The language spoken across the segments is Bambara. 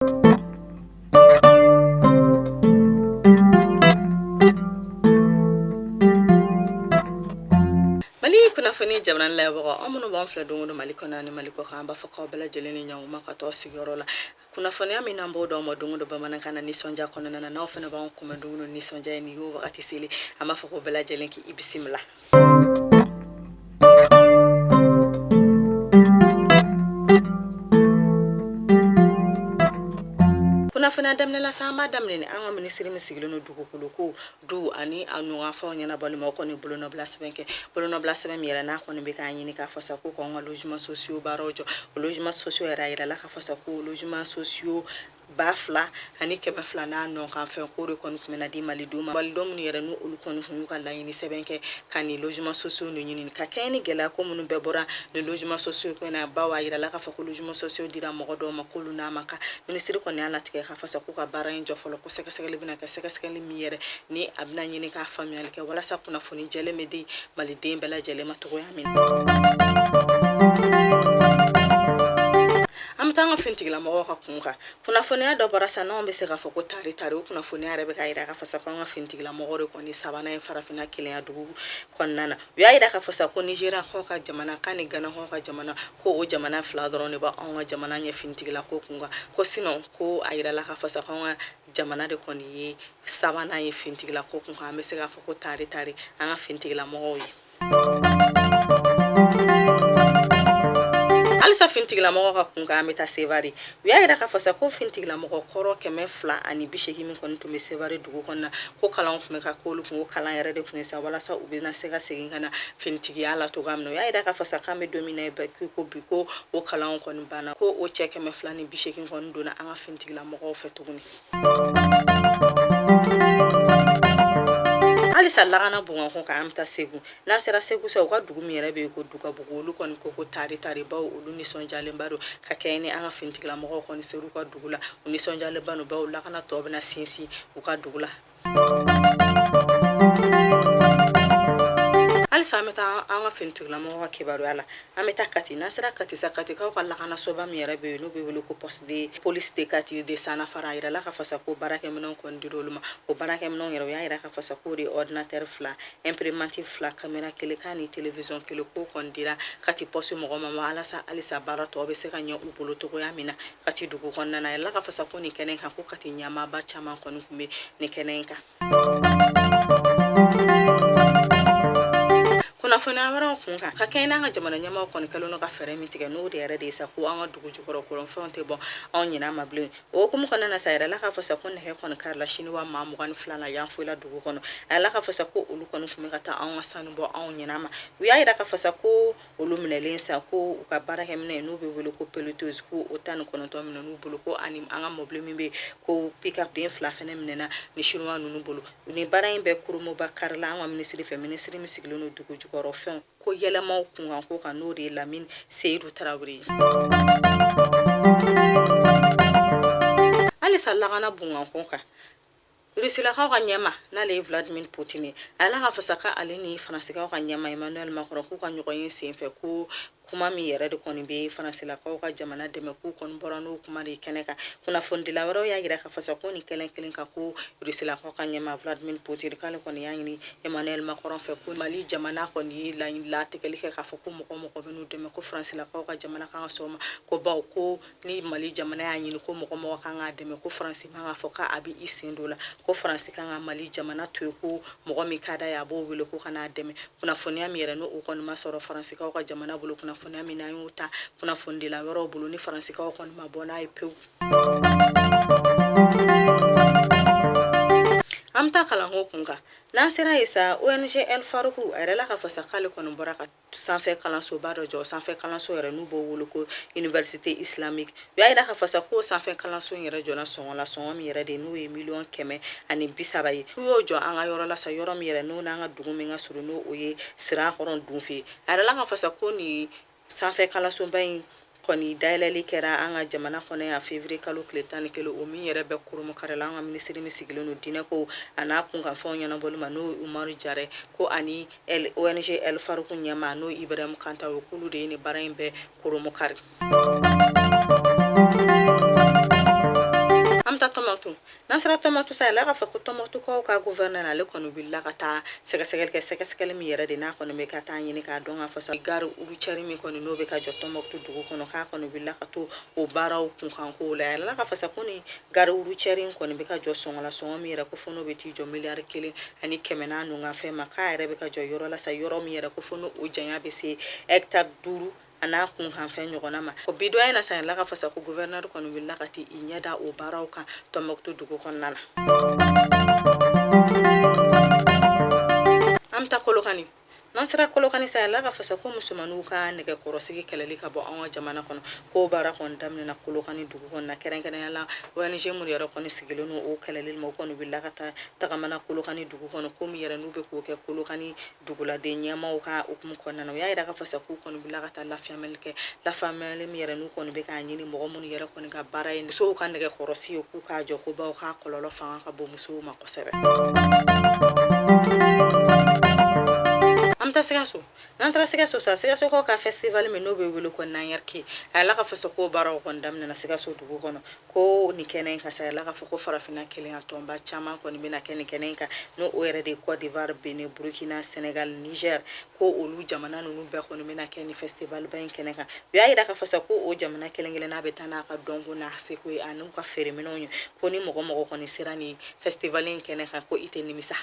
Mali kunnafoni jamana lajɛbagaw, aw minnu b'an filɛ don o don Mali kɔnɔ ani Mali kɔkan, an b'a fɔ k'aw bɛɛ lajɛlen ni ɲankuma ka t'aw sigiyɔrɔ la. Kunnafoniya min n'an b'o d'aw ma don o don bamanankan na nisɔndiya kɔnɔna na, n'aw fana b'an kunbɛn don o don nisɔndiya ye, nin y'o wagati selen, an b'a fɔ ko bɛɛ lajɛlen k'i bisimila. Kunnafoniya daminɛ la sa, an b'a daminɛ ni an ka minisiri min sigilen don dugukolo ko, du ani a ɲɔgɔnfɛnw ɲɛnabɔli ma, o kɔni bolonɔbila sɛbɛn kɛ. Bolonɔbila sɛbɛn min yɛrɛ n'a kɔni bɛ k'a ɲini k'a fɔ sa ko k'an ka logements sociaux baaraw jɔ. O logements sociaux yɛrɛ, a yirala k'a fɔ sa ko logements sociaux 2200 n'a nɔkanfɛn ko de kɔni tun bɛna di malidenw ma. Malidenw minnu yɛrɛ n'u olu kɔni tun y'u ka laɲini sɛbɛn kɛ ka nin logements sociaux ninnu ɲini ka kɛɲɛ ni gɛlɛya ko minnu bɛɛ bɔra nin logements sociaux ko in na, bawo a yirala k'a fɔ ko logements sociaux dira mɔgɔ dɔw ma k'olu n'a ma kan. Minisiri kɔni y'a latigɛ k'a fɔ sa k'u ka baara in jɔ fɔlɔ, ko sɛgɛsɛgɛli bɛna kɛ, sɛgɛsɛgɛli min yɛrɛ ni a bɛna ɲini k'a faamuyali kɛ walasa kunnafoni jɛlen bɛ di maliden bɛɛ lajɛlen ma cogoya min na. An bɛ taa an ka finitigilamɔgɔw ka kun kan. Kunnafoniya dɔ bɔra sa, n'anw bɛ se k'a fɔ ko tari tari. O kunnafoniya yɛrɛ bɛ k'a jira k'a fɔ sa ko an ka finitigilamɔgɔw de kɔni sabanan ye farafinna kelenya dugu kɔnɔna na. U y'a jira k'a fɔ sa ko Nizeriyakaw ka jamana k'a ni Ganakaw ka jamana, ko o jamana fila dɔrɔn de b'anw ka jamana ɲɛ finitigila ko kun kan. Ko sinon ko a yirala k'a fɔ sa ko an ka jamana de kɔni ye sabanan ye finitigila ko kun kan. An bɛ se k'a fɔ ko tari tari an ka finitigilamɔgɔw ye. Halisa finitigilamɔgɔw ka kun kan, an bɛ taa Sevare. U y'a jira k'a fɔ sa ko finitigilamɔgɔ kɔrɔ 280 min kɔni tun bɛ Sevare dugu kɔnɔna, ko kalan tun bɛ ka k'olu kun. O kalan yɛrɛ de tun ye sa walasa u bɛna se ka segin ka na finitigiya la cogoya min na. U y'a jira k'a fɔ sa k'an bɛ don min na ko bi, ko o kalan kɔni banna, ko o cɛ 280 kɔni donna an ka finitigilamɔgɔw fɛ tuguni. Halisa lakana bunakun kan, an bɛ taa Segu. N'an sera Segu sa, u ka dugu min yɛrɛ bɛ yen ko Dukabugu, olu kɔni ko ko tari tari, bawo olu nisɔndiyalenba don ka kɛɲɛ ni an ka finitigilamɔgɔw kɔni ser'u ka dugu la. U nisɔndiyalenba don bawo lakana tɔ bɛna sinsin u ka dugu la. Halisa an bɛ taa an ka finitigilamɔgɔw ka kibaruya la. An bɛ taa Kati. N'an sera Kati sa, Katikaw ka lakanasoba min yɛrɛ bɛ yen n'u bɛ wele ko poste de police de Kati de Sanafara, a yirala k'a fɔ sa ko baarakɛminɛnw kɔni dir'olu ma. O baarakɛminɛnw yɛrɛ, u y'a yira k'a fɔ sa k'o de ye ordinateur fila, imprimante fila, caméra kelen k'a ni télévision kelen, k'o kɔni dira Kati poste mɔgɔ ma walasa halisa baara tɔ bɛ se ka ɲɛ u bolo cogoya min na Kati dugu kɔnɔna na. A yirala k'a fɔ sa ko nin kɛnɛ kan, ko Kati ɲɛmaaba caman kɔni tun bɛ nin kɛnɛ in kan. Kunnafoniya wɛrɛw kun kan, ka kɛɲɛ n'an ka jamana ɲɛmaaw kɔni kɛlen don ka fɛɛrɛ min tigɛ, n'o de yɛrɛ de ye sa ko an ka dugu jukɔrɔ kɔlɔnfɛnw tɛ bɔ anw ɲinɛ ma bilen. O hukumu kɔnɔna na sa, a yirala k'a fɔ sa ko nɛgɛ kɔni karila siniwa maa 22 na Yanfolila dugu kɔnɔ. A yirala k'a fɔ sa ko olu kɔni tun bɛ ka taa anw ka sanu bɔ anw ɲinɛ ma. U y'a yira k'a fɔ sa ko olu minɛlen sa, ko u ka baarakɛminɛn n'u bɛ wele ko pelleteuse, ko o 19 minɛn'u bolo, ko ani an ka mɔbili min bɛ ko pick-up den fila fana minɛna ni siniwa ninnu bolo. Nin baara in bɛɛ koromoba karila an ka minisiri fɛ, minisiri min sigilen don dugu jukɔrɔ fɛnw ko yɛlɛmaw kunkan ko kan, n'o de ye Lamine Seyidu Tarawele ye. Halisa lakana bunakun kan, Rusilakaw ka ɲɛmaa n'ale ye Vladimir Poutine ye, a yirala k'a fɔ sa k'ale ni Faransikaw ka ɲɛmaa Emmanuel Macron k'u ka ɲɔgɔn ye senfɛ, ko kuma min yɛrɛ de kɔni bɛ Faransilakaw ka jamana dɛmɛ, k'u kɔni bɔra n'o kuma de kɛnɛ kan. Kunnafonidila wɛrɛw y'a jira k'a fɔ sa ko nin kɛnɛ kelen kan, ko Rusilakaw ka ɲɛmaa Vladimir Poutine k'ale kɔni y'a ɲini Emmanuel Macron fɛ ko Mali jamana kɔni ye latigɛli kɛ k'a fɔ ko mɔgɔ mɔgɔ bɛ n'u dɛmɛ, ko Faransilakaw ka jamana kan ka sɔn o ma, ko bawo ko ni Mali jamana y'a ɲini ko mɔgɔ mɔgɔ kan k'a dɛmɛ, ko Faransi man k'a fɔ k'a bɛ i sen don la, ko Faransi kan ka Mali jamana to yen, ko mɔgɔ min ka d'a ye a b'o wele ko ka n'a dɛmɛ. Kunnafoniya min yɛrɛ n'o kɔni ma sɔrɔ Faransikaw ka jamana bolo, kunnafoniya min n'an y'o ta kunnafonidila wɛrɛw bolo, ni Faransikaw kɔni ma bɔ n'a ye pewu. An bɛ taa kalanko kun kan. N'an sera yen sa, ONG El Farouk a yirala k'a fɔ sa k'ale kɔni bɔra ka sanfɛ kalansoba dɔ jɔ. Sanfɛ kalanso yɛrɛ n'u b'o wele ko université islamique. U y'a yira k'a fɔ sa ko sanfɛ kalanso in yɛrɛ jɔna sɔngɔ la, sɔngɔ min yɛrɛ de n'o ye miliyɔn 130 ye. U y'o jɔ an ka yɔrɔ la sa, yɔrɔ min yɛrɛ n'o n'an ka dugu min ka surun, n'o o ye Sirakɔrɔ Dunfe. A yirala k'a fɔ sa ko nin sanfɛ kalansoba in kɔni dayɛlɛli kɛra an ka jamana kɔnɔ yan février kalo tile 11, o min yɛrɛ bɛ kurunbonkari la an ka minisiri min sigilen don diinɛko a n'a kunkanfɛnw ɲɛnabɔli ma, n'o ye Umaru Jara, ko ani ONG El Farouk ɲɛmaa n'o ye Ibrahim Kanta ye, k'olu de ye nin baara in bɛɛ kurunbonkari. Tɔnbukutu. N'an sera Tɔnbukutu sa, a k'a fɔ ko Tɔnbukutukaw ka gouverneur, ale kɔni wulila ka taa sɛgɛsɛgɛli kɛ, sɛgɛsɛgɛli min yɛrɛ de n'a kɔni bɛ ka taa ɲini k'a dɔn k'a fɔ sa gare routière min kɔni n'o bɛ ka jɔ Tɔnbukutu dugu kɔnɔ, k'a kɔni wulila ka to o baaraw kunkankow la. A yirala k'a fɔ sa ko ni gare routière in kɔni bɛ ka jɔ sɔngɔ la, sɔngɔ min yɛrɛ ko fo n'o bɛ t'i jɔ miliyari 1 ni 100 n'a nunkanfɛn ma, k'a yɛrɛ bɛ ka jɔ yɔrɔ la sa, yɔrɔ min yɛrɛ ko fo n'o janya bɛ se hectare 5 a n'a kunkanfɛn ɲɔgɔnna ma. O bi dɔ in na sa, yirala k'a fɔ sa ko gouverneur kɔni wulila ka t'i ɲɛ da o baaraw kan Tɔnbukutu dugu kɔnɔna na. An bɛ taa Kolokani. N'an sera Kolokani sa, yirala k'a fɔ sa ko musomaninw ka nɛgɛkɔrɔsigi kɛlɛli ka bɔ an ka jamana kɔnɔ, k'o baara kɔni daminɛna Kolokani dugu kɔnɔna, kɛrɛnkɛrɛnnenya la ONG minnu yɛrɛ kɔni sigilen don o kɛlɛli ma, o kɔni wulila ka taa tagamana Kolokani dugu kɔnɔ, ko min yɛrɛ n'u bɛ k'o kɛ Kolokani duguladen ɲɛmaaw ka hukumu kɔnɔna na. U y'a yira k'a fɔ sa k'u kɔni wulila ka taa lafaamuyali kɛ, lafaamuyali min yɛrɛ n'u kɔni bɛ k'a ɲini mɔgɔ minnu yɛrɛ kɔni ka baara ye musow ka nɛgɛkɔrɔsi ye, k'u k'a jɔ, ko bawo k'a kɔlɔlɔ fanga ka bon musow ma kosɛbɛ. An bɛ taa Sikaso. N'an taara Sikaso sa, Sikasokaw ka festival min n'o bɛ wele ko Nayɛrike, a yirala k'a fɔ sa k'o baaraw kɔni daminɛna Sikaso dugu kɔnɔ, ko nin kɛnɛ in kan sa, yirala k'a fɔ ko farafinna kelenya tɔnba caman kɔni bɛna kɛ nin kɛnɛ in kan, n'o o yɛrɛ de ye Côte d'Ivoire, Benin, Burkina, Sénégal, Niger, ko olu jamana ninnu bɛɛ kɔni bɛna kɛ nin festival ba in kɛnɛ kan. U y'a yira k'a fɔ sa ko o jamana kelen kelenna bɛ taa n'a ka dɔnko n'a seko ye ani u ka feereminɛnw ye, ko ni mɔgɔ mɔgɔ kɔni sera nin festival in kɛnɛ kan, ko i tɛ nimisa.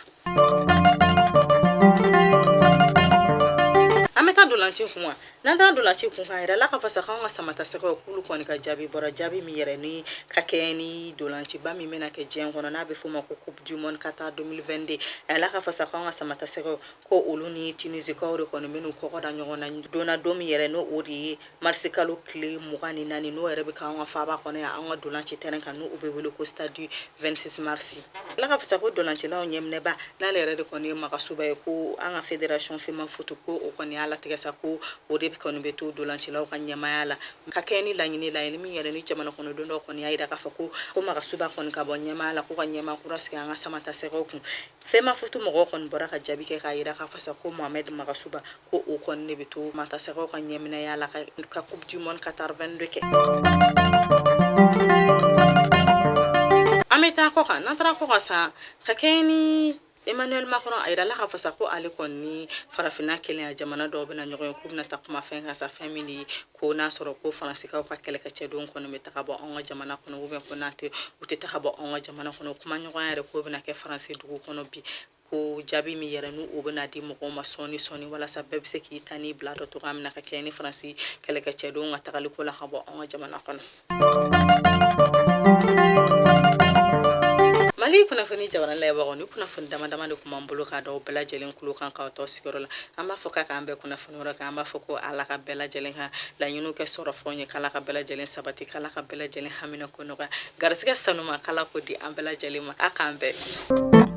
An bɛ taa dolanci kun kan. N'an taara dolanci kun kan, a yirala k'a fɔ sa k'anw ka samatasɛgɛw, k'olu kɔni ka jaabi bɔra, jaabi min yɛrɛ ni ka kɛɲɛ ni dolanciba min bɛna kɛ diɲɛ kɔnɔ, n'a bɛ f'o ma ko Coupe du monde Qatar 2022. A yirala k'a fɔ sa k'anw ka samatasɛgɛw, ko olu ni Tunisikaw de kɔni bɛn'u kɔgɔ da ɲɔgɔn na donna don min yɛrɛ n'o o de ye marisi kalo tile 24, n'o yɛrɛ bɛ k'anw ka faaba kɔnɔ yan, an ka dolanci terrain kan, n'o bɛ wele ko stade 26 mars. Ala ka fisa ko dolancilaw ɲɛminɛba, n'ale yɛrɛ de kɔni ye Magasuba ye, ko an ka fédération Femafoot, ko o kɔni y'a latigɛ sa ko o de kɔni bɛ to dolancilaw ka ɲɛmaaya la, ka kɛ ni laɲini min yɛrɛ ni jamana kɔnɔden dɔw kɔni y'a jira k'a fɔ ko Magasuba kɔni ka bɔ ɲɛmaaya la, ko ka ɲɛmaa kura sigi an ka samatasɛgɛw kun. Femafoot mɔgɔw kɔni bɔra ka jaabi kɛ k'a jira k'a fɔ sa ko Mohamed Magasuba, ko o kɔni de bɛ to samatasɛgɛw ka ɲɛminɛya la ka Coupe du monde Qatar 22 kɛ. An bɛ taa kɔkan. N'an taara kɔkan sa, ka kɛɲɛ ni Emmanuel Macron, a yirala k'a fɔ sa ko ale kɔni ni farafinna kelenya jamana dɔw bɛna ɲɔgɔn ye, k'u bɛna taa kuma fɛn kan sa, fɛn min de ko n'a sɔrɔ ko Faransikaw ka kɛlɛkɛcɛdenw kɔni bɛ taga bɔ anw ka jamana kɔnɔ, ou bien ko n'a tɛ u tɛ taga bɔ anw ka jamana kɔnɔ. Kuma ɲɔgɔnya yɛrɛ k'o bɛna kɛ Faransi dugu kɔnɔ bi, ko jaabi min yɛrɛ n'u o bɛna di mɔgɔw ma sɔɔni sɔɔni, walasa bɛɛ bɛ se k'i ta n'i bila dɔ cogoya min na, ka kɛɲɛ ni Faransi kɛlɛkɛcɛdenw ka tagaliko la ka bɔ anw ka jamana kɔnɔ. Mali kunnafoni jamana lajɛbagaw, ni kunnafoni dama dama de tun b'an bolo k'a d'aw bɛɛ lajɛlen tulo kan k'aw to sigiyɔrɔ la. An b'a fɔ k'a k'an bɛn kunnafoni wɛrɛ kan. An b'a fɔ ko Ala ka bɛɛ lajɛlen ka laɲiniw kɛ sɔrɔ fɛnw ye, k'Ala ka bɛɛ lajɛlen sabati, k'Ala ka bɛɛ lajɛlen hamina ko nɔgɔya, garisigɛ sanuma k'Ala k'o di an bɛɛ lajɛlen ma. A k'an bɛn.